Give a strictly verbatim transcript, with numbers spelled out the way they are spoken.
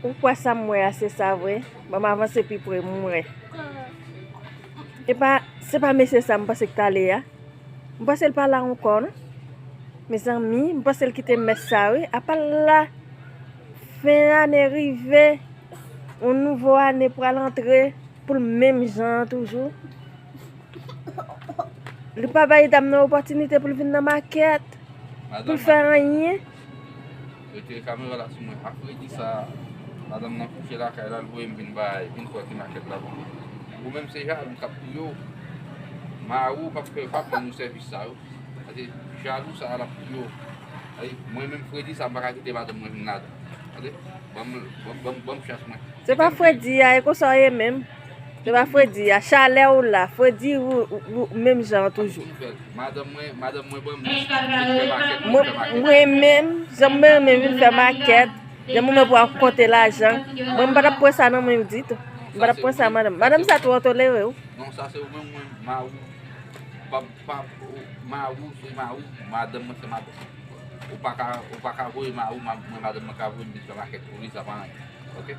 Ou kwè sa m wè a, se sa vre? Ban m avanse pi pre, m wè. E pa, se pa mesye sa m panse ki t ale a. M panse l pa la ankò, non. Mezanmi, m panse l kite mès sa, wi. Apa l la, fen ane rive, yon nouvo ane pral antre, pou l menm jan an toujou. Li pa bay dam nan opòtinite pou l vin nan makèt, pou l fè anyen. Retire kamera la sou mwen. A fredi sa, madanm nan kouche lakay la, l voye m vin bay, vin fè ti makèt la pou mwen. Ou menm se jalou k ap touye w. Mari w p ap fè, p ap rann ou sèvis sa yo. Paske jalou sa a l ap touye w. Ay, mwen menm fredi sa, m pa ka kite madanm mwen vin ladan. Tande? Ban m, ban m, ban m, ban m chans mwen. Se pa fredi a, e konsa w ye menm. Se pa fredi a, chalè w la, fredi ou, ou, ou menm jan an toujou. Madanm mwen, madanm mwen ban m lis pou m vin fè makèt, pou m fè makèt. Mwen menm, jan mwen renmen vin fè makèt, jan mwen menm pou ap konte lajan, mwen m pa t ap pran sa nan men w ditou. M pa t ap pran sa, madanm. Madanm sa twò tolere w. Non, sa se ou menm, mwen, mari w. Pa, pa, ou, mari w se mari w, madanm mwen se madanm. Ou pa ka, ou pa ka voye mari w, ma-, mwen madanm mwen ka voye m vin fè makèt pou li, sa pa anyen. Oke?